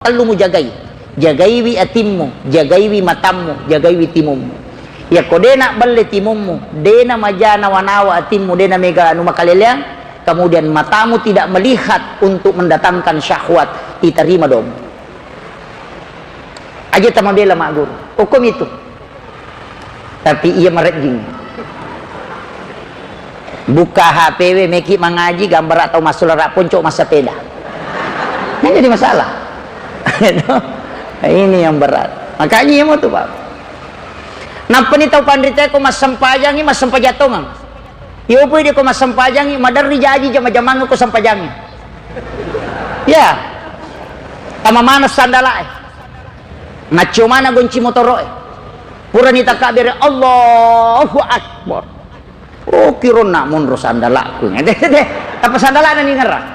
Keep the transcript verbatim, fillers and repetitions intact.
Tellu mujagai. Jagaiwi atimmu, jagaiwi matammu, jagaiwi timummu. Yakko de' nabbelle timummu, de' namaja nawa-nawa atimmu, de' namega anu makaleleang, kemudian matamu tidak melihat untuk mendatangkan syahwat, itarima domu. Aja tamabela magguru. Hukum itu. Tapi iya marejjing. Buka H P we, meki mangaji, gambara tau massulara ponco massapeda. Kan jadi masalah. Ini yang berat. Makanya iya mau tuh, Pak. Nappani tau panrita ko massempajangi, massempajang tongeng. Iya, upui de' ko massempajangi, maderri jaji jama-jamang ko sempajangi. Ya. Tama mana sandalae. Maccio mana gonci motoro'e. Purani takabbere, Allahu Akbar. Oh, kironna monro sandala'ku. Apa sandala'na ni ngerang?